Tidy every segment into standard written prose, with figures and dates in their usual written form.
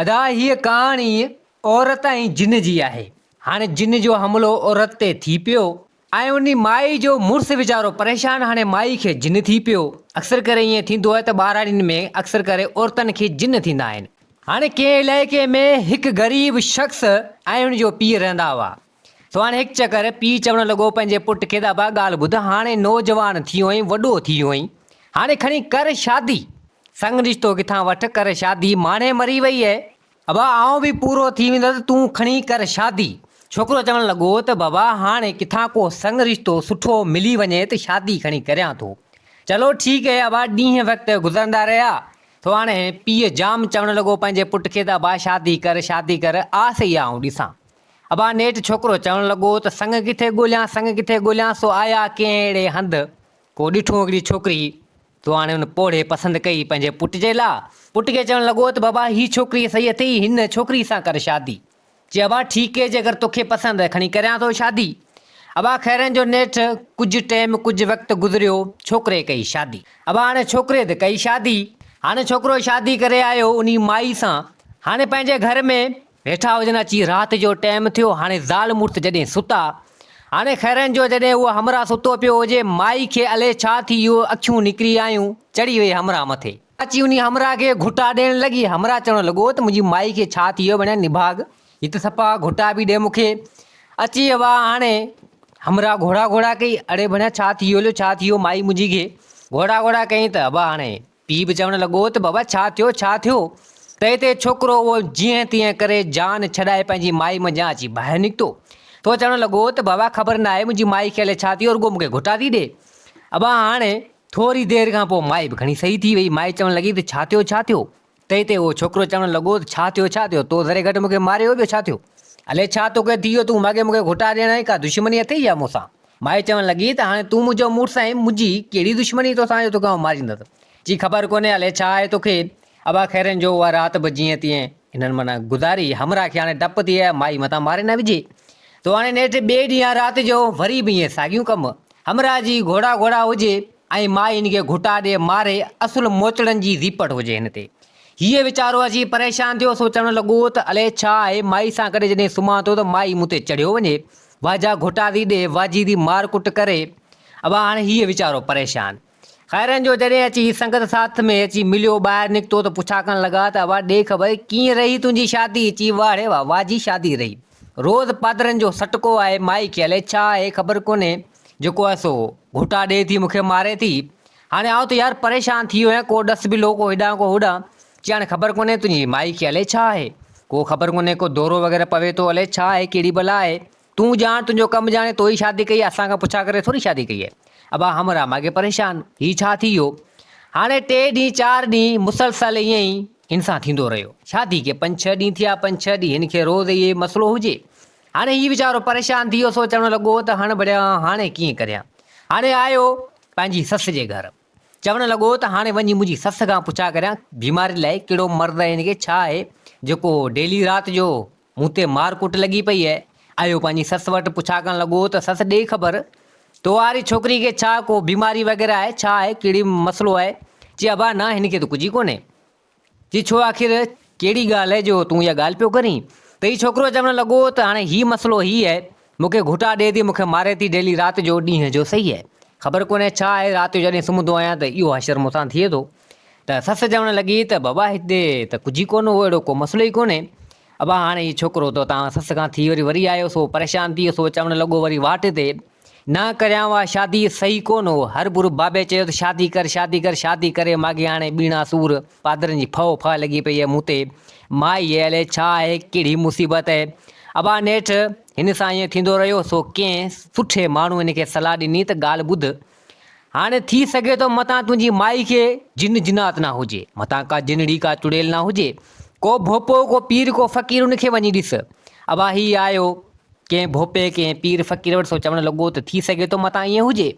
ادا هيء ڪهاڻي عورت ۽ جن جي آهي. هاڻي جن جو حملو عورت تي ٿي پيو ۽ انهي مائي جو مڙس ويچارو پريشان هاڻي مائي کي جن ٿي پيو. اڪثر ڪري ائين ٿيندو آهي ته ٻهراڙين ۾ اڪثر ڪري عورتن کي جن ٿيندا آهن. هاڻي ڪنهن علائقي ۾ هڪ غريب شخص ۽ ان جو پيء رهندا هئا. سو هاڻي هڪ چڪر پيء چوڻ لڳو پنهنجي پٽ کي ته ابا ڳالهه ٻڌ هاڻي نوجوان ٿي ويو آهين وڏو ٿي ويو آهين هاڻي کڻي ڪر شادي. سڱ رشتو ڪٿان وٺ ڪر شادي ماڻهي مري وئي اهي. ابا آئون به پورو ٿي ويندس تون کڻي ڪر شادي. ڇوڪرو چوڻ لڳو ته بابا هاڻي ڪٿان ڪو سڱ رشتو سٺو ملي وڃي ته شادي کڻي ڪريان ٿو. چلو ٺيڪ اهي ابا ڏينهن وقت گذرندا رهيا. سو هاڻي پيء جام چوڻ لڳو پنهنجي پٽ کي ته ابا شادي ڪر شادي ڪر آس اها آئون ڏسان. ابا نيٺ ڇوڪرو چوڻ لڳو ته سڱ ڪٿي ڳوليان سڱ ڪٿي ڳوليان سو آيا ڪنهن اهڙي هنڌ ڪو ڏٺو هڪڙي ڇوڪري تو هاڻي ان پوڙهي پسند ڪئي پنهنجي پٽ جي لا. پٽ کي چوڻ لڳو ته بابا هي ڇوڪري صحيح اٿئي هن ڇوڪري سان ڪر شادي. چي ابا ٺيڪ اهي جيڪر توکي پسند اهي کڻي ڪريان ٿو شادي. ابا خيرن جو نيٺ ڪجهه ٽيم ڪجهه وقت گذريو ڇوڪري ڪئي شادي. ابا هاڻي ڇوڪري ته ڪئي شادي. هاڻي ڇوڪرو شادي ڪري آيو انهي مائي سان. هاڻي پنهنجي گهر ۾. ويٺا هجن اچي رات جو ٽيم ٿيو هاڻي زال مڙس جڏهن ستا هاڻي خيرن جو جڏهن اهو همراهه ستو پيو هجي مائي کي الئي ڇا ٿي ويو اکيون نڪري آيون چڙهي وئي همراهه مٿي. اچي انهي همراهه کي گهٽا ڏيڻ لڳي همراهه چوڻ لڳو ته منهنجي مائي کي ڇا ٿي ويو بڻيا نڀاڳ هي ته صفا گهٽا پئي ڏي مون کي اچي اها هاڻي همراهه گهوڙا گهوڙا ڪئي اڙي بڻيا ڇا ٿي ويو ڇا ٿي ويو مائي منهنجي کي گهوڙا گهوڙا ڪئي ته ابا هاڻي پيء به چوڻ لڳو ته بابا ڇا ٿيو، ڇا ٿيو؟ تنهن تي ڇوڪرو اهو جيئن تيئن ڪري جان ڇڏائي پنهنجي مائي منجهان اچي ٻاهر نڪتو. سو چوڻ لڳو ته بابا خبر ناهي منهنجي مائي کي الائي ڇا ٿيو رڳو مون کي گهٽا ٿي ڏي. ابا هاڻي ٿوري دير کان پوء مائي به گهڻي صحيح ٿي وئي. مائي چوڻ لڳي ته ڇا ٿيو، ڇا ٿيو؟ تنهن تي اهو ڇوڪرو چوڻ لڳو ته ڇا ٿيو، ڇا ٿيو؟ تو ذري گهٽ مون کي ماريو ٻيو ڇا ٿيو؟ الائي ڇا توکي ٿي ويو تون ماڳهين مون کي گهٽا ڏيڻ آئين ڪا دشمني اٿئي يا مون سان؟ مائي چوڻ لڳي ته هاڻي تون منهنجو مڙس آهين، منهنجي ڪهڙي دشمني توسان جو توکي آئون ماريندس. چي خبر ڪونهي الائي ڇا آهي توکي. ابا خيرن جو اها رات به جيئن تيئن هنن معنيٰ گذاري. همراهه کي هاڻي ڊپ ٿي آيو مائي متان ماري نه وجهي. سو هاڻي نيٺ ٻئي ڏينهن رات جو وري به ائين ساڳيون ڪم. همراهه جي گهوڙا گهوڙا هجي ۽ مائي هن کي گهٽا ڏي ماري اصل موچڙن جي زيپٽ هجي هن تي. هيء ويچارو اچي پريشان ٿيو سو چوڻ لڳو ته الائي ڇا آهي مائي سان گڏ جڏهن سمهان ٿو ته مائي مون تي چڙهيو وڃي. واجا گهٽا ٿي ڏي، واجي ٿي مار ڪٽ ڪري. ابا هاڻي هيء ويچارو پريشان. خيرن جو جڏهن اچي سنگت ساٿ ۾ اچي مليو ٻاهر نڪتو ته پڇا ڪرڻ لڳا ته ابا ڏي خبر ڪيئن رهي تنهنجي شادي؟ چي واهه ڙي واهه واجي شادي رهي. روز پادرن جو سٽڪو آهي مائي کي الائي ڇا آهي خبر ڪونهي جيڪو آهي سو گهٽا ڏي ٿي مون کي ماري ٿي. هاڻي آئون ته يار پريشان ٿي ويو آهيان ڪو ڏس به لو ڪو هيڏانهن ڪو هوڏانهن. چي هاڻي خبر ڪونهي تنهنجي مائي کي الائي ڇا آهي. ڪو خبر ڪونهي ڪو دورو وغيره پوي ٿو الائي ڇا آهي ڪهڙي بلا آهي. تون ڄاڻ تنهنجو ڪم ڄاڻي تو ئي شادي ڪئي آهي اسان کان پڇا ڪري ٿوري شادي ڪئي آهي. ابا همراهه ماڳهين پريشان هي ڇا ٿي ويو. هاڻي ٽي ڏينهن چار ڏينهن مسلسل ائين ئي هن سان ٿيندو رهيو. شادي کي پنج ڇهه ڏينهن ٿيا پنج ڇهه ڏينهن هن کي روز اهي مسئلو هجي. هاڻي هي ويچارو پريشان ٿي ويو سو چوڻ لڳو ته هڻ بڙيا هاڻي ڪيئن ڪريان. هاڻي آيو پنهنجي سس جي گهر. چوڻ لڳو ته هاڻي وڃي منهنجي سس کان پڇا ڪريان بيماري لاء ڪهڙو مرض آهي هن کي ڇا آهي جيڪو ڊيلي رات جو مون تي مار ڪٽ لڳي پئي آهي. آيو پنهنجي سس وٽ پڇا ڪرڻ لڳو ته سس ڏي خبر تو واري ڇوڪري کي ڇا ڪو بيماري وغيره آهي ڇا آهي ڪهڙي مسئلو آهي چي ابا نه هن کي ته ڪجهه ئي ڪونهي. چي ڇو آخر ڪهڙي ڳالهه آهي جو تون اها ڳالهه پيو ڪرين؟ ته هي ڇوڪرو چوڻ لڳو ته هاڻي هي مسئلو هي آهي، مون کي گهٽا ڏئي ٿي، مون کي ماري ٿي ڊيلي رات جو ڏينهن جو صحيح آهي. خبر ڪونهي ڇا آهي، رات جو جڏهن سمهندو آهيان ته اهو حشر مون سان ٿئي ٿو. ته سس چوڻ لڳي ته بابا هتي ته ڪجهه ئي ڪونه هو، اهڙو ڪو مسئلو ئي ڪونهي. ابا هاڻي هي ڇوڪرو ته اتان سس کان ٿي وري وري آيو سو پريشان ٿي ويو سو چوڻ لڳو وري واٽ تي نه ڪريان اها شادي صحيح ڪونه هو هر ڀر بابي چيو ته شادي ڪر شادي ڪر شادي ڪري ماڳهين هاڻي ٻيڻا سور پادرن جي ڦهو ڦهه لڳي پئي آهي مون تي مائي اهي الائي ڇا آهي ڪهڙي مصيبت آهي ابا نيٺ هن سان ائين ٿيندو رهيو سو ڪنهن سٺي ماڻهو هن کي صلاح ڏني ته ڳالهه ٻڌ هاڻي ٿي سگهي ٿو متان تنهنجي مائي کي جن جنات نه هجي، متان ڪا جنڙي ڪا چڙيل نه هجي، ڪو ڀوپو ڪو پير ڪو فقير ان کي وڃي ڏس. ابا هي آيو ڪنهن ڀوپي ڪنهن پير فقير وٽ سو چوڻ لڳو ته ٿي سگهي ٿو متان ائين هجي.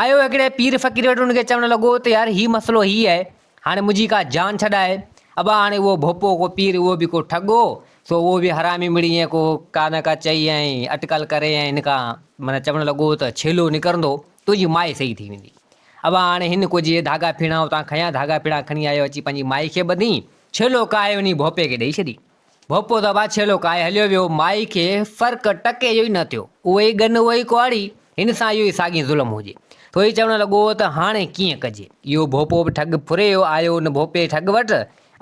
آيو هڪڙي پير فقير وٽ ان کي چوڻ لڳو ته يار هي مسئلو هي آهي هاڻي منهنجي ڪا جان ڇڏائي. ابا هاڻي اهو ڀوپو ڪو پير اهو به ڪو ٺڳ هو سو اهو به حرامي مڙئي ائين ڪو ڪا نه ڪا چئي ۽ اٽڪل ڪري ۽ هن کان معنيٰ چوڻ لڳو ته ڇيلو نڪرندو تنهنجي مائي صحيح ٿي ويندي. ابا هاڻي هن ڪجهه اهي ڌاڳا ڦيڻا اتان کنيا، ڌاڳا ڦيڻا کڻي آيو اچي پنهنجي مائي کي ٻڌين. ڇيلو ڪاهي وڃي ڀوپي کي ڏئي ڇڏي. ڀوپو ته ابا ڇيلو ڪاهي هليو ويو، مائي کي فرق ٽڪي جو ئي نه ٿيو. اهو ئي ڳن اهو ئي ڪهاڙي، هن سان اهو ئي ساڳي ظلم هجي. سو هي چوڻ لڳو ته هاڻي ڪيئن ڪجي؟ اهو ڀوپو به ٺڳ ڦري آيو ان ڀوپي ٺڳ وٽ.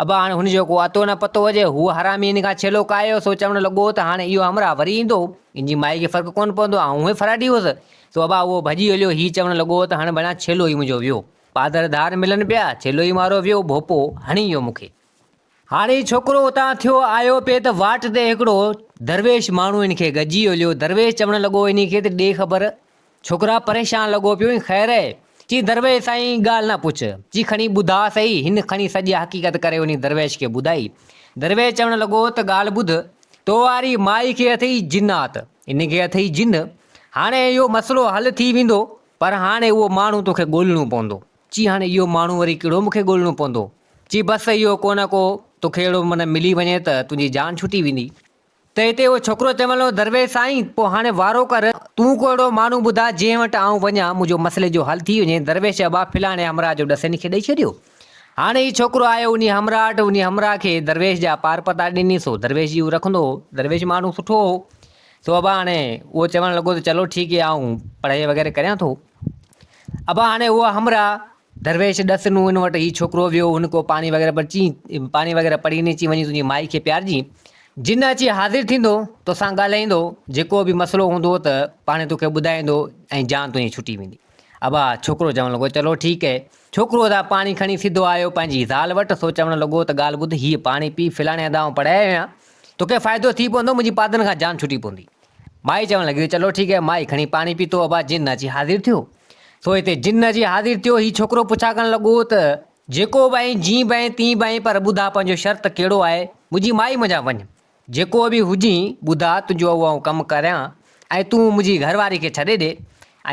ابا هاڻي هن جو ڪو اتو نه پتو هجي. هو حرامي هن کان ڇيلو ڪاهيو، سو چوڻ لڳو ته هاڻي اهو همراهه وري ايندو، ان جي مائي کي فرق ڪونه پوندو، آئون هونئن فراڊي هوس. سو ابا اهو ڀڄي هليو، هي چوڻ لڳو ته هاڻي ڀڻيا ڇيلو ئي منهنجو ويو. پادر ڌار ملن پيا، ڇيلو ئي مارو ويو، ڀوپو هڻي ويو مون کي. هاڻي هي ڇوڪرو اتان ٿيو آيو پئي ته واٽ تي هڪڙو درويش ماڻهو هن کي گڏجي هليو. درويش چوڻ لڳو انهي کي ته ڏي خبر. ڇوڪرا پريشان لڳو پيو ۽ خير اهي. چي درويش سائين ڳالهه نه پڇ. چي کڻي ٻڌاء سهي. هن کڻي سڄي حقيقت ڪري انهي درويش کي ٻڌائي. درويش چوڻ لڳو ته ڳالهه ٻڌ. تو واري مائي کي اٿئي جنات. ان کي اٿئي جن. هاڻي اهو مسئلو حل ٿي ويندو. پر هاڻي اهو ماڻهو توکي ڳولڻو پوندو. چي هاڻي اهو ماڻهو وري ڪهڙو مون کي ڳولڻو پوندو؟ چي بس اهو ڪو نه ڪو توکي اهڙو من ملي وڃي ته تنهنجي جان ڇٽي ويندي. ته هتي اهو ڇوڪرو چوڻ لڳو درويش سائين پوء هاڻي وارو ڪر، تون ڪو اهڙو ماڻهو ٻڌاء جنهن وٽ آئون وڃان منهنجو مسئلي جو حل ٿي وڃي. درويش ابا فلاڻي همراهه جو ڏس هن کي ڏئي ڇڏيو. هاڻي هي ڇوڪرو آيو انهي همراهه وٽ، انهي همراهه کي درويش جا پار پتا ڏني سو درويش جي هو رکندو هو. درويش ماڻهو سٺو هو. سو ابا هاڻي اهو چوڻ لڳو ته چلو ٺيڪ هي آئون پڙهائي وغيره ڪريان ٿو. ابا هاڻي اهو همراهه درويش ڏس نو ان وٽ هي ڇوڪرو ويو هن ڪو پاڻي وغيره پر چين پاڻي وغيره پڙهي ني چي وڃي تنهنجي مائي کي پيارجين جن اچي حاضر ٿيندو توسان ڳالهائيندو جيڪو به مسئلو هوندو ته پاڻي توکي ٻڌائيندو ۽ جان تنهنجي ڇٽي ويندي ابا ڇوڪرو چوڻ لڳو چلو ٺيڪ هي ڇوڪرو ادا پاڻي کڻي سڌو آيو پنهنجي زال وٽ سو چوڻ لڳو ته ڳالهه ٻڌ هيء پاڻي پي فلاڻي هنڌ آئون پڙهائي آيو آهيان توکي فائدو ٿي پوندو منهنجي پادن کان جان ڇٽي پوندي. مائي چوڻ لڳي چلو ٺيڪ هي مائي کڻي پاڻي پيتو ابا جن اچي حاضر ٿيو. سو هتي جن اچي حاضر ٿيو هي ڇوڪرو پڇا ڪرڻ لڳو ته جيڪو به آهين جيئن به آهين تيئن به آهين پر ٻڌاء پنهنجو شرط ڪهڙو آهي منهنجي مائي منجهان وڃ جيڪو به هجين ٻڌاء تنهنجو اهو آئون ڪم ڪريان ۽ تون منهنجي گهر واري کي ڇڏي ڏي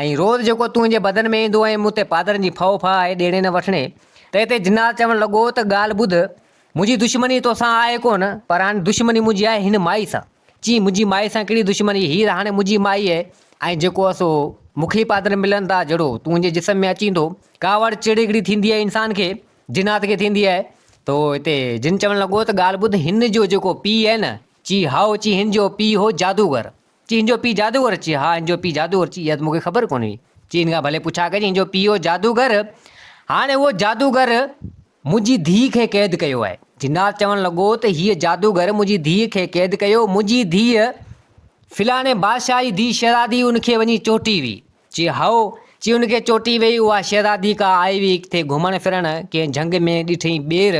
۽ روز جيڪو تنهنجي بدن ۾ ايندو ۽ مون تي پادرن جي ڦوهه ڦاهه آهي ڏيڻي نه وٺڻي ته هتي جنات چوڻ لڳو ته ڳالهه ٻڌ منهنجي دشمني توسان آهي ڪونه پر هاڻي دشمني منهنجي آهي هن مائي سان. چي منهنجي مائي سان ڪهڙي دشمني هيء ته هاڻي منهنجي مائي آهي ۽ جيڪو آهي سو مون کي ئي پادر ملن ٿا جهڙو تنهنجي جسم ۾ اچين ٿو. ڪاوڙ چڙ هڪڙي ٿيندي آهي انسان کي جنات کي ٿيندي آهي. تو هتي جن چوڻ لڳو ته ڳالهه ٻڌ هن جو جيڪو پيء آهي نه چي هائو چي هن جو پيء هو جادوگر. چي هن جو پيء جادوگر چي ها هن جو پيء جادوگر چي اها ته مون کي خبر ڪونه هئي. چي هن کان ڀلي پڇا ڪجي هن جو پيء هو جادوگر هاڻي اهو جادوگر منهنجي ڌيء کي قيد ڪيو آهي. جنات چوڻ لڳو ته هيء جادوگر منهنجي ڌيء کي قيد ڪيو، منهنجي ڌيء فلاڻي بادشاهه جي ڌيء شهزادي ان کي وڃي چوٽي وئي. چي هائو، چي ان کي چوٽي وئي، اها شهزادي ڪا آئي هئي ڪٿي گهمڻ ڦرڻ، ڪنهن جهنگ ۾ ڏٺئين ٻير،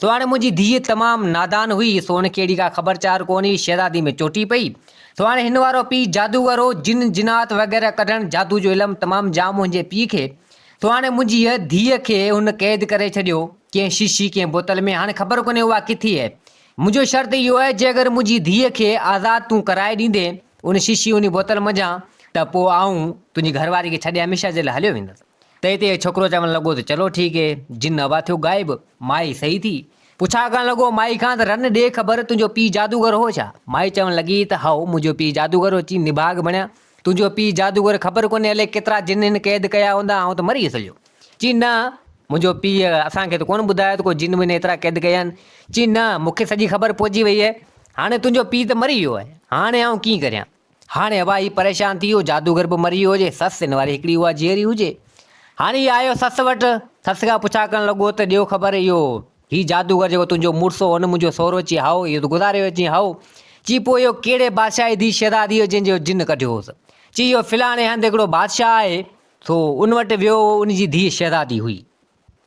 سو هاڻي منهنجي ڌيء تمام نادان هئي، سو ان کي اهڙي ڪا خبر چار ڪونه هئي، شهزادي ۾ چوٽي پئي. سو هاڻي هن وارو پيء جادوگر هو، جن جنات وغيره ڪڍڻ جادو جو علم تمام جام هو هن جي پيء کي. سو هاڻي منهنجيء ڌيء کي هن قيد ڪري ڇڏيو، ڪنهن شيشي، ڪنهن بوتل ۾، هاڻي خبر ڪونهي اها ڪٿي آهي. منهنجو شرط اهو آهي، جي اگر منهنجي ڌيء کي آزاد تون ڪرائي ڏيندين، ان شيشي، ان بوتل منجهان، ته پوء آئون تنهنجي گهر واري کي ڇڏي هميشه جي لاء هليو ويندس. ته هتي ڇوڪرو چوڻ لڳو ته چلو ٺيڪ هي. جن اوا ٿيو غائب. مائي سهي ٿي. پڇا ڪرڻ لڳو مائي کان ته رن ڏي خبر تنهنجو پيء جادوگر هو ڇا؟ مائي چوڻ لڳي ته هائو منهنجو پيء جادوگر هو. چي نڀاڳ بڻيا. تنهنجو پيء جادوگر خبر ڪونهي الائي ڪيترا جن هن قيد ڪيا هوندا آئون ته مري ويس هليو. چي نه منهنجو پيء اسان کي ته ڪونه ٻڌايو ته ڪو جن ون ايترا قيد ڪيا آهن. چي نه مون کي سڄي خبر پئجي وئي آهي. هاڻي تنهنجو پيء ته مري ويو آهي. هاڻي آئون ڪيئن ڪريان. هاڻي ابا هي پريشان ٿي ويو جادوگر به مري ويو هجي سس هن واري هڪڙي اها جيئري هجي. هاڻي هي آيو سس وٽ سس کان پڇا ڪرڻ لڳو ته ڏيو خبر اهو هي جادوگر جيڪو تنهنجو مڙس هو نه منهنجو سهرو چي هائو اهو ته گذاري ويو چي هائو چي پوء اهو ڪهڙي بادشاهه جي ڌيء شهزادي هو جنهن جو جن ڪڍيو هوس چي اهو فلاڻي هنڌ هڪڙو بادشاهه آهي سو ان وٽ ويو هو ان جي ڌيء شهزادي هئي.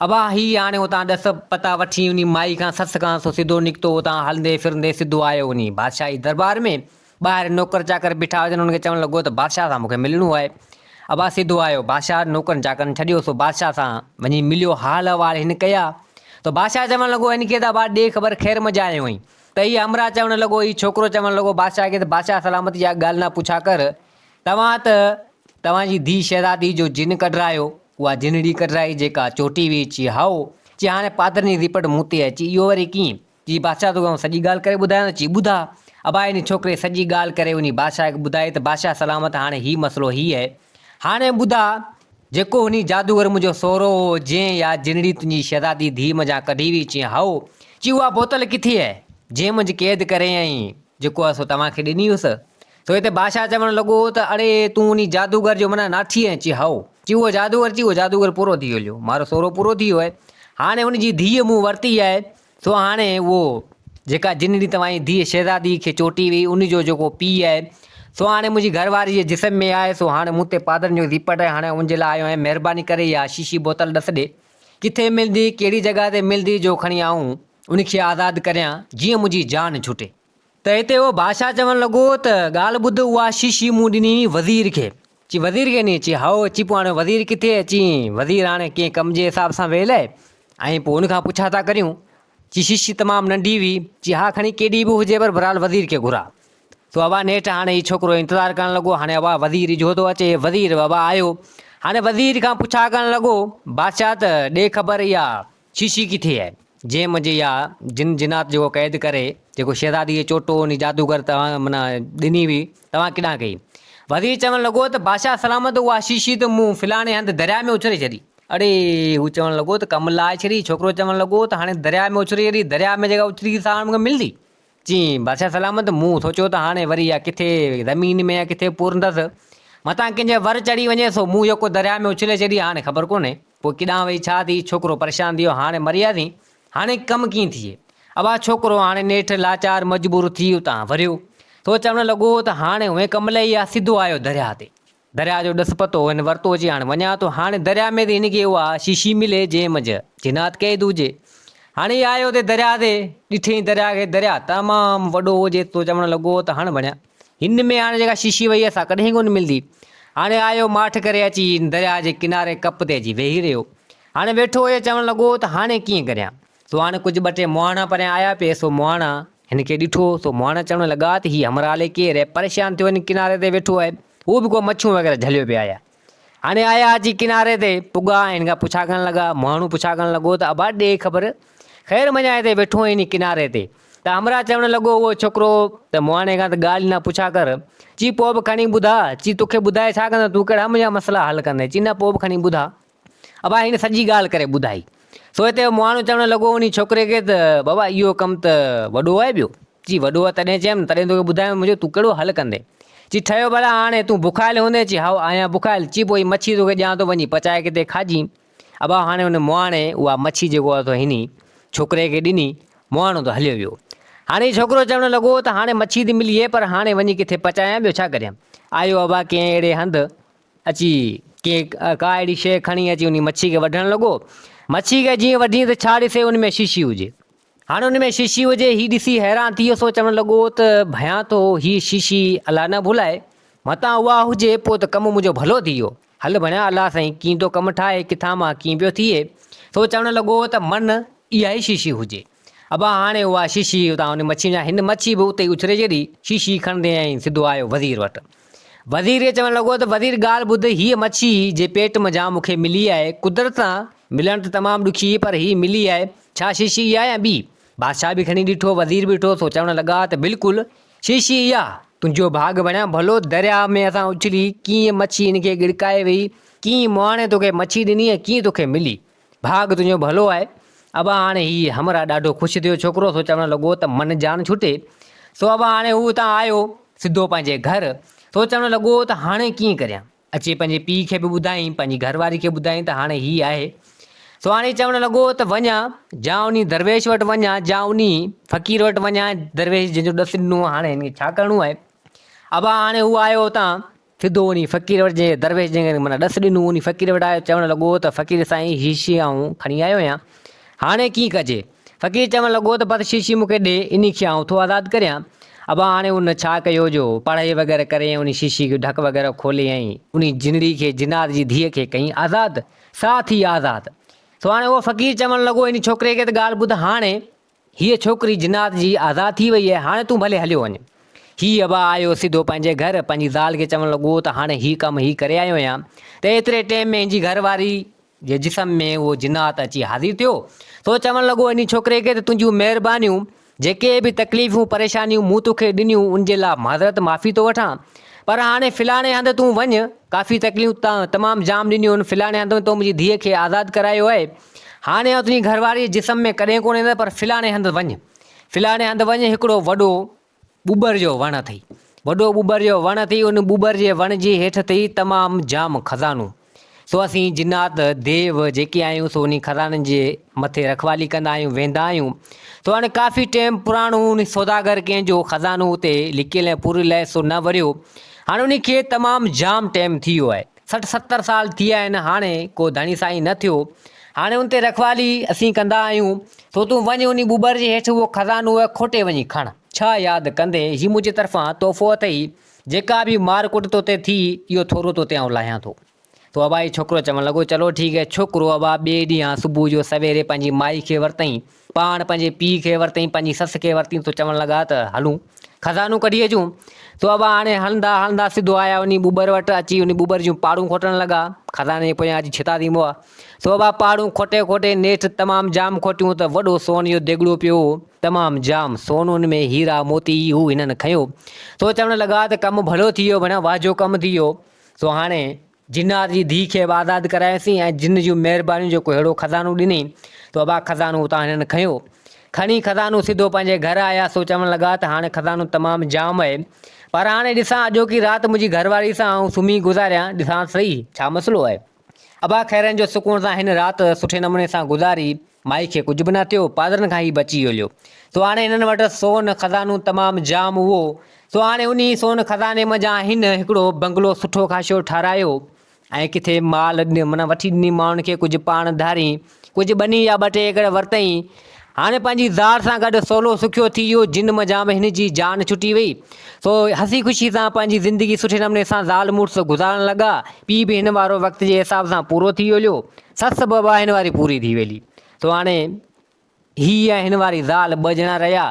ابا هي هاڻي اتان ڏس پتا وٺي انهي مائي کان سس کان سو سڌو نڪتو اتان هلندي ڦرندي سڌو آيو انهي بادشاهي دربار ۾ ٻاهر نوڪر چاڪر بيٺا هجن، انهن کي چوڻ لڳو ته بادشاهه سان مون کي ملڻو آهي. ابا سڌو آيو، بادشاهه نوڪرن چاڪرن ڇڏيو، سو بادشاهه سان وڃي مليو، حال احوال هن ڪيا ته بادشاهه چوڻ لڳو هن کي ته ابا ڏي خبر خير منجهه آيو آهين؟ ته هي همراهه چوڻ لڳو، هي ڇوڪرو چوڻ لڳو بادشاهه کي ته بادشاهه سلامت اها ڳالهه نه پڇا ڪر، توهان ته توهان جي ڌيء شهزادي جو جن ڪڍرايو، اها جنڙي ڪڍرائي جيڪا چوٽي ويئي، چي هائو، چي هاڻي پادرن جي رپٽ مون تي آهي، چي اهو وري ڪيئن؟ چي بادشاهه توکي آئون سڄي ڳالهه ڪري ٻڌايان ٿو، چي ٻڌاء. ابا انهي ڇوڪري سڄي ڳالهه ڪري انهي بادشاهه کي ٻڌائي ته بادشاهه سلامت هاڻي هي مسئلو هي آهي. هاڻي ٻڌاء جيڪو انهي جادوگر منهنجو سهرو هو جنهن اها جنڙي تنهنجي شهزادي ڌيء منجهان ڪڍي هئي، چيائين هائو. چي اها بوتل ڪٿي آهي، جنهن منجهه قيد ڪري ۽ جيڪو آهي سو توهان کي ڏني هيس؟ سو هتي بادشاهه چوڻ لڳو ته اڙي تون انهي جادوگر جو معنيٰ ناٺي آهين؟ چي هائو. چي اهو جادوگر؟ چي اهو جادوگر پورو ٿي ويو، مارو سورو پورو ٿي ويو آهي، هاڻي هن جي ڌيء مون ورتي آهي، سو هاڻي اهو جيڪا جنڙي توهان جي ڌيء شهزادي کي چوٽي وئي، ان جو جيڪو پيء آهي، سو هاڻي منهنجي گهر واري جي جسم ۾ آهي، سو هاڻي مون تي پادرن جو زيپٽ آهي، هاڻي ان جي لاء آيو آهيان، مهرباني ڪري اها شيشي بوتل ڏس ڏي، ڪٿي ملندي، ڪهڙي جڳهه تي ملندي جو کڻي آئون ان کي آزاد ڪريان، جيئن منهنجي جان ڇٽي. ته هتي اهو بادشاهه چوڻ لڳو ته ڳالهه ٻڌ، اها شيشي مون ڏني هئي وزير کي. چي وزير کي ڏني؟ چي هائو. چي پوء هاڻي وزير ڪٿي آهي؟ چي وزير هاڻي ڪنهن ڪم جي حساب سان ويل آهي ۽ پوء ان کان پڇا ٿا ڪريون. چي شيشي تمام ننڍي هئي. چي ها کڻي ڪيڏي به هجي پر بهرحال وزير کي گهراء. سو ابا نيٺ هاڻي هي ڇوڪرو انتظار ڪرڻ لڳو. هاڻي ابا وزير اجهو ٿو اچي. وزير ابا آيو. هاڻي وزير کان پڇا ڪرڻ لڳو بادشاهه ته ڏي خبر اها شيشي ڪٿي آهي، جنهن منهنجي اها جن جنات جيڪو قيد ڪري، جيڪو شهزادي کي چوٽو انهي جادوگر توهان معنيٰ ڏني هئي، توهان ڪيڏانهن ڪئي؟ وزير چوڻ لڳو ته بادشاهه سلامت اها شيشي ته مون فلاڻي هنڌ درياء ۾ اڇلي ڇڏي. اڙي! هو چوڻ لڳو ته ڪم لاهي ڇڏي. ڇوڪرو چوڻ لڳو ته هاڻي درياء ۾ اڇلي ڇڏي، درياء ۾ جيڪا اڇلي سا هاڻي مون کي ملندي؟ چيائين، بادشاهه سلامت، مون سوچيو ته هاڻي وري يا ڪٿي زمين ۾ يا ڪٿي پورندس، متان ڪنهن جي ور چڙهي وڃي، سو مون يڪو درياء ۾ اڇلي ڇڏي، هاڻي خبر ڪونهي، پوء ڪيڏانهن وئي، ڇا ٿي؟ ڇوڪرو پريشان ٿي ويو، هاڻي مري وياسين، هاڻي ڪم ڪيئن ٿئي؟ ابا ڇوڪرو هاڻي نيٺ لاچار مجبور ٿي اتان وريو، سو چوڻ لڳو ته هاڻي هونئن ڪم لهي آ، سڌو آيو درياء تي. درياء جو ڏس پتو هن ورتو، چي هاڻي وڃان ٿو. هاڻي درياء ۾ ته هن کي اها شيشي ملي، جنهن منجهه جنات قيد هجي. هاڻي هي آيو اتي درياء تي، ڏٺئين درياء کي، درياء تمام وڏو هجي، سو چوڻ لڳو ته هاڻ وڃان. هن ۾ هاڻي جيڪا شيشي وئي آهي، سا ڪڏهن ڪونه ملندي. هاڻي آيو ماٺ ڪري اچي هن درياء جي ڪناري ڪپ تي اچي ويهي رهيو. هاڻي ويٺو هجي، چوڻ لڳو ته هاڻي ڪيئن ڪريان؟ سو هاڻي ڪجهه ٻه ٽي مهاڻا پريان آيا پئي، سو مهاڻا هن کي ڏٺو، سو مهاڻا چوڻ لڳا ته هي همراهه الائي ڪير آهي، پريشان ٿيو هن ڪناري تي ويٺو آهي، هو به ڪو مڇيون وغيره جهليو پئي آيا. هاڻي آيا اچي ڪناري تي پڳا ۽ هن کان پڇا ڪرڻ لڳا، مهاڻو پڇا ڪرڻ لڳو ته ابا ڏي خبر، خير منجهان هتي ويٺو آهين هن ڪناري تي؟ ته همراهه چوڻ لڳو اهو ڇوڪرو ته مهاڻي کان ته ڳالهه نه پڇا ڪر، چي پوء به کڻي ٻڌاء، چي توکي ٻڌائي ڇا ڪندس، تون ڪهڙا منهنجا مسئلا حل ڪندين، چي نه پوء به کڻي ٻڌاء. ابا هن سڄي ڳالهه ڪري ٻڌائي. سو هتي مهاڻو چوڻ لڳو انهي ڇوڪري کي ته بابا اهو ڪم ته وڏو آهي ٻيو. چي وڏو آهي تڏهن چيم تڏهن توکي ٻڌايم منهنجو تون ڪهڙو حل ڪندين. چي ٺهيو ڀلا هاڻي تون بکايل هوندين چي هائو آهيان بکايل چي پوء هي مڇي توکي ڏيان ٿو وڃي پچائي ڪٿي کاڄين. ابا هاڻي ان مهاڻي اها مڇي جيڪو آهي سو هني ڇوڪري کي ڏني مهاڻو ته هليو ويو. هاڻي ڇوڪرو چوڻ لڳو ته هاڻي مڇي ته ملي پر هاڻي وڃي ڪٿي پچايان ٻيو ڇا ڪريان. آيو ابا ڪنهن اهڙي هنڌ اچي ڪنهن ڪا اهڙي شيء کڻي اچي انهي مڇي کي وڍڻ لڳو. مڇي کي جيئن وڍين ته ڇا ڏسي ان ۾ شيشي هجي. هاڻي ان ۾ شيشي هجي هي ڏسي حيران ٿي ويو سو چوڻ لڳو ته ڀيان ٿو هيء شيشي الله نه ڀلائي متان اها هجي پوء ته ڪم منهنجو ڀلو ٿي ويو. هل ڀڻيا الله سائين ڪيئن ٿو ڪم ٺاهي ڪٿان مان ڪيئن پيو ٿئي. سو چوڻ لڳو ته من اها ئي شيشي هجي. ابا هاڻي اها شيشي اتان ان مڇي جا هن مڇي به اتي ئي اڇلي ڇڏي. شيشي کڻندي ۽ سڌو آيو وزير وٽ. وزير کي چوڻ لڳو ته وزير ڳالهه ٻڌ، هيء مڇي جي پيٽ منجهان مون کي ملي آهي، قدرت سان ملڻ ته تمام ڏکي هئي پر هيء ملي آهي، ڇا شيشي اها يا ٻي؟ بادشاهه به کڻي ڏٺو، وزير به ڏٺو، سو چوڻ لڳا ته بلڪل شيشي اها، تنهنجو ڀاڳ بڻيا ڀلو، درياء ۾ اسان اڇلي، ڪيئن مڇي هن کي ڳڙڪائي وئي، ڪيئن مهاڻي توکي مڇي ڏني ۽ ڪيئن توکي ملي، ڀاڳ تنهنجو ڀلو آهي. ابا هاڻي هي همراهه ڏاڍو خوش ٿيو، ڇوڪرو سو چوڻ لڳو ته من جان ڇٽي. سو ابا هاڻي هو اتان آيو سڌو پنهنجي گهر. سو چوڻ لڳو ته هاڻي ڪيئن ڪريان. اچي پنهنجي پيء کي به ٻڌائين، پنهنجي گهر واري کي ٻڌائين ته هاڻي هي آهي. سو هاڻي چوڻ لڳو ته وڃان، جا انهي درويش وٽ وڃان، جا انهي فقير وٽ وڃان، درويش جنهن جو ڏس ڏنو هاڻي هن کي ڇا ڪرڻو آهي. ابا هاڻي هو آيو اتان سڌو وڃي فقير وٽ جنهن درويش جنهن کي معنيٰ ڏس ڏنو وڃي فقير وٽ آيو چوڻ لڳو ته فقير سائين هي شيشي آئون کڻي آيو آهيان هاڻي ڪيئن ڪجي؟ فقير چوڻ لڳو ته بس شيشي مون کي ڏي انهي کي آئون ٿو آزاد ڪريان. ابا هاڻي ان ڇا ڪيو جو پڙهائي وغيره ڪري ۽ انهي شيشي جو ڍڪ وغيره کولي ۽ انهي جنڙي کي جنات جي ڌيء کي ڪيائين آزاد سا ٿي آزاد. سو هاڻي اهو فقير چوڻ لڳو انهي ڇوڪري کي ته ڳالهه ٻڌ هاڻي هيء ڇوڪري جنات جي آزاد ٿي وئي آهي، هاڻي تون ڀلي هليو وڃ. هي ابا آيو سڌو پنهنجي گهر، پنهنجي زال کي چوڻ لڳو ته هاڻي هي ڪم هي ڪري آيو آهيان. ته ايتري ٽيم ۾ هن جي گهر واري جي جسم ۾ اهو جنات اچي حاضر ٿيو. سو چوڻ لڳو انهي ڇوڪري کي ته تنهنجون مهربانيون، جيڪي به تڪليفون پريشانيون مون توکي ڏنيون ان جي لاء معذرت معافي ٿو وٺان. پر هاڻي فلاڻي هنڌ تون وڃ، ڪافي تڪليفون تمام جام ڏنيون آهن، فلاڻي هنڌ تو منهنجي ڌيء کي آزاد ڪرايو آهي. هاڻي آئون تنهنجي گهر واريء جي جسم ۾ ڪڏهن ڪونه ايندس پر فلاڻي هنڌ وڃ. فلاڻي هنڌ وڃ هڪڙو وڏو ٻٻر جو وڻ اٿئي. وڏو ٻٻر جو وڻ اٿئي ان ٻٻر جي وڻ جي هيٺ اٿئي تمام جام خزانو. سو اسين جنات، ديو، جيڪي آهيون سو انهي خزانن جي مٿي رکوالي ڪندا آهيون ويندا آهيون. سو هاڻي ڪافي ٽيم پراڻو انهي سوداگر ڪنهن جو خزانو اتي لڪيل ۽ پوريل آهي سو نه وريو. هاڻي انهي کي تمام جام ٽيم ٿي ويو آهي. 60 70 سال ٿي ويا آهن هاڻي ڪو ڌڻي سائين نه ٿيو. هاڻي ان تي رکوالي اسين ڪندا آهيون. سو تون وڃ انهي ٻٻر جي هيٺ اهو خزانو کوٽي وڃي کڻ. ڇا ياد ڪندين هي منهنجي طرفان تحفو اٿئي. جيڪا به مار ڪٽ تو تي ٿي اهو ٿورو تو تي آئون لاهيان ٿو. تو ابا هي ڇوڪرو چوڻ لڳو چلو ٺيڪ هي. ڇوڪرو ابا ٻئي ڏينهن صبح جو سويري پنهنجي مائي کي ورتئين، پاڻ پنهنجي پيء کي ورتئين، پنهنجي سس کي ورتئين تو چوڻ لڳا ته هلون خزانو ڪڍي اچون. تو ابا هاڻي هلندا هلندا سڌو آيا انهي ٻٻر وٽ اچي انهي ٻٻر جون پاڙون کوٽڻ لڳا. خزاني جي پويان اچي ڇتا ٿي مئا. سو ابا پاڙون کوٽي کوٽي نيٺ تمام جام کوٽيون ته وڏو سون جو ديڳڙو پيو هو. تمام جام سون ان ۾ هيرا موتي هو هنن کنيو. سو چوڻ لڳا ته ڪم ڀلو ٿي ويو ڀڻيا واهه جو ڪم ٿي ويو. سو هاڻي جنات جي ڌيء کي به آزاد ڪرايوسين ۽ جن جون مهربانيون جو ڪو ههڙو خزانو ڏني. سو ابا خزانو اتان هنن کنيو. کڻي خزانو سڌو پنهنجي گهر آيا سو چوڻ لڳا ته هاڻي خزانو تمام جام آهي. پر هاڻي ڏسان اڄوڪي رات منهنجي گهر واري سان آئون سمهي گذاريان ڏسان ته سهي ڇا مسئلو آهي. ابا خيرن جو سڪون سان هن رات سٺي نموني سان گذاري. مائي کي ڪجهه به نه ٿيو، پادرن کان هي بچي هليو. سو هاڻي هنن وٽ سون خزانو تمام جام هئو. سو هاڻي انهي سون خزاني منجهان هن هڪڙو بنگلو سٺو خاشو ٺهرايو ۽ ڪٿي مال معنيٰ وٺي ڏني ماڻهن کي ڪجهه پاڻ ڌارين، ڪجهه ٻني يا ٻه ٽي ايڪڙ ورتائين. هاڻي پنهنجي زال سان گڏ سولو سکيو ٿي ويو، جن منجهان به هن جي جان ڇٽي وئي. سو هسي خوشي سان پنهنجي زندگي سٺي نموني سان زال مڙس گذارڻ لڳا. پيء به هن وارو وقت جي حساب سان پورو ٿي هليو. سس به ٻانهن واري پوري ٿي ويلي. سو هاڻي هي ۽ هن واري زال ٻه ڄڻا رهيا.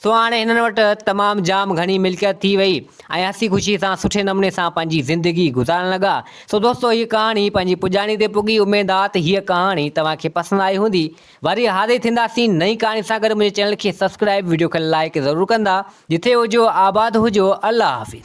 سو هاڻي هنن وٽ تمام جام گهڻي ملڪيت ٿي وئي ۽ هسي خوشي سان سٺي نموني سان پنهنجي زندگي گذارڻ لڳا. سو دوستو هيء ڪهاڻي پنهنجي پڄاڻي تي پڳي. اميد آ ته هيء ڪهاڻي توهان کي پسند آئي هوندي. وري حاضر ٿينداسين نئين ڪهاڻي سان گڏ منهنجي چينل کي سبسڪرائب وڊيو کي لائيڪ ضرور ڪندا. جٿي هجو آباد هجو الله حافظ.